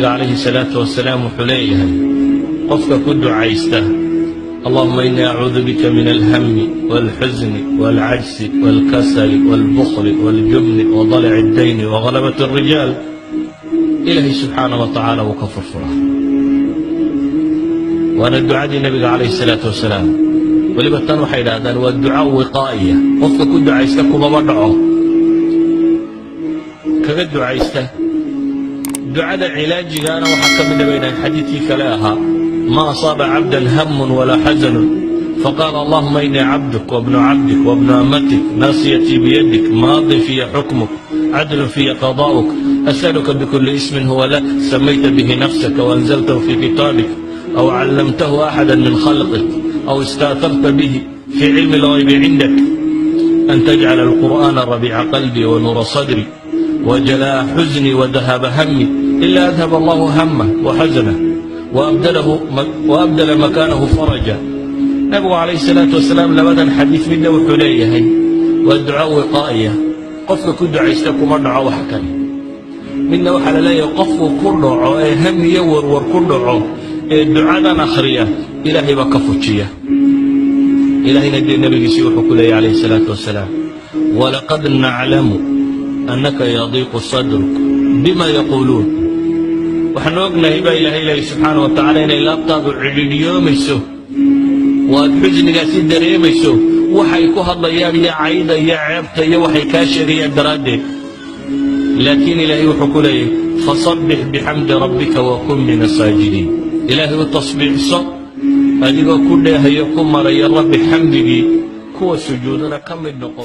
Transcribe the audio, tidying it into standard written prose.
Calayhi salaatu wasalaam wuxuu leeyahay, qofka ku ducaysta "اللهم إني أعوذ بك من الهم والحزن والعجز والكسل والبخل والجبن وضلع الدين وغلبة الرجال", Ilaahay subxaana wa tacaala wuu ka furfuraa. Waana ducadii Nebiga calayhi salaatu wasalaam. Weliba tan waxay idhahdaan waa duca wiqaa'iya, qofka ku ducaysta kumaba dhaco kaga ducaysta. Ducada cilaajigaana waxaa ka mida bay dhahaan xadiidkii kale ahaa: "ما أصاب عبدا هم ولا حزن فقال: اللهم إني عبدك وابن عبدك وابن أمتك، ناصيتي بيدك، ماض في حكمك، عدل في قضاؤك، أسألك بكل اسم هو لك، سميت به نفسك وأنزلته في كتابك أو علمته أحدا من خلقك أو استأثرت به في علم الغيب عندك، أن تجعل القرآن ربيع قلبي ونور صدري وجلاء حزني وذهاب همي، إلا أذهب الله همه وحزنه وأبدل مكانه فرجا." Nabigu calayhi salaatu wasalaam labadan xadiis midna wuxuu leeyahay waa duco wiqaa'iya, qofka ku ducaysta kuma dhaco wax kale. Midna waxaa la leeyahay qofku ku dhaco ee ham iyo warwar ku dhaco ee ducadan akhriya, Ilaahay baa ka fujiya. Ilaahayna dee nabigiisii wuxuu ku leeyahy calayhi salaatu wasalaam: "ولقد نعلم أنك يضيق صدرك بما يقولون." Waxaanu ognahay baa Ilaahay leeyahy subxaana wa tacaala inay laabtaadu cidhidhiyoomayso oo aad xusnigaasi dareemayso waxay ku hadlayaan iyo cayda iyo ceebta iyo waxay kaa sheegayaan daraaddeed. Laakiin Ilaahay wuxuu ku leeyahy: "فسبح بحمد ربك وكن من الساجدين." Ilaahay u tasbiixso adigoo ku dheehayo, ku maraya Rabbi xamdigii, kuwa sujuudana ka mid noqo.